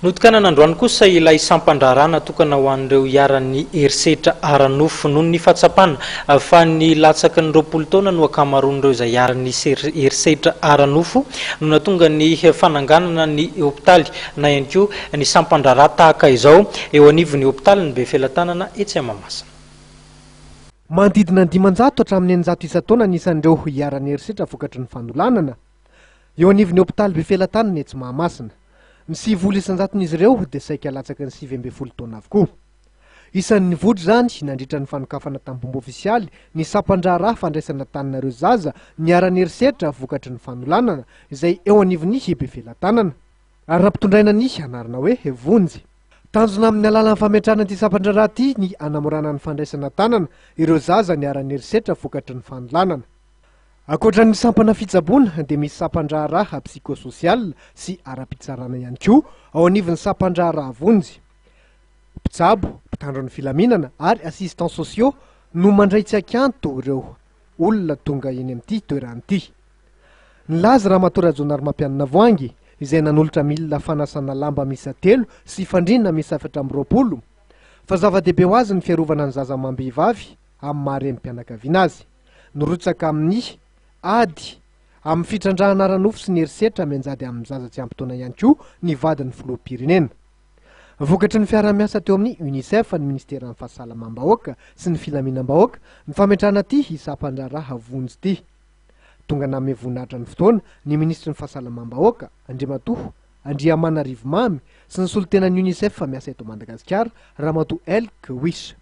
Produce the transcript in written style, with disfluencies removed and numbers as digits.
Notokanana androany kosa ilay sampan-draharaha natokana ho an'ireo iharan'ny herisetra ara-nofo noho ny fahatsapana fa ny latsaky ny 20 taona no ankamaroan'ireo izay iharan'ny herisetra ara-nofo no nahatonga ny fananganana ny hopitaly na ihany koa ny sampan-draharaha tahaka izao eo anivon'ny hopitalin'ny Befelatanana etsy Mahamasina. Manodidina ny 500 hatramin'ny 600 isan-taona ny isan'ireo iharan'ny herisetra vokatry ny fanolanana. Eo anivon'ny hopitaly Befelatanana etsy Mahamasina. Ny 90 isan-jaton'izy ireo dia saika latsaky ny 19 taona avokoa. Isan'ny nivoitra izany nandritra ny fanokafana tamim-pomba ofisialy ny sampan-draharaha fandraisana tanana ireo zaza niharan'ny herisetra vokatry ny fanolanana izay eo anivon'ny Befelatanana. Ary nampitondraina ny anarana hoe Vonjy. Tanjona amin'ny alalan'ny fametrahana ity sampan-draharaha ity ny hanamorana ny fandraisana tanana ireo zaza niharan'ny herisetra vokatry ny fanolanana. Ankoatra ny sampana fitsaboana dia misy sampan-draharaha psychosocial sy ara-pitsarana ihany koa ao anivon'ny sampan-draharaha vonjy. Mpitsabo, mpitandro ny filaminana ary assistants sociaux no mandray tsy an-kianto ireo olona tonga eny amin'ity toerana ity. Nilaza Ramatoa Rajaonarimampianina Voahangy, izay nanolotra milina fanasana lamba miisa telo sy fandriana miisa 24, fa zava-dehibe ho azy ny fiarovana ny zaza amam-behivavy amin'ny maha renim-pianakaviana azy. Nirotsaka amin'ny ady amin'ny fitrandrahana ara-nofo sy ny herisetra mianjady amin'ny zaza tsy ampy taona ihany koa ny vadin'ny filoham-pirenena. Vokatry ny fiaraha-miasa teo amin'ny Unicef, ny minisiteran'ny Fahasalamam-bahoaka sy ny filaminam-bahoaka ny fametrahana ity sampan-draharaha vonjy ity. Tonga nanome voninahitra ny fotoana ny minisitry ny Fahasalamam-bahoaka, Andriamatoa Andriamanarivo Mamy sy ny solontenan'ny Unicef miasa eto Madagasikara, Ramatoa Elke Wish.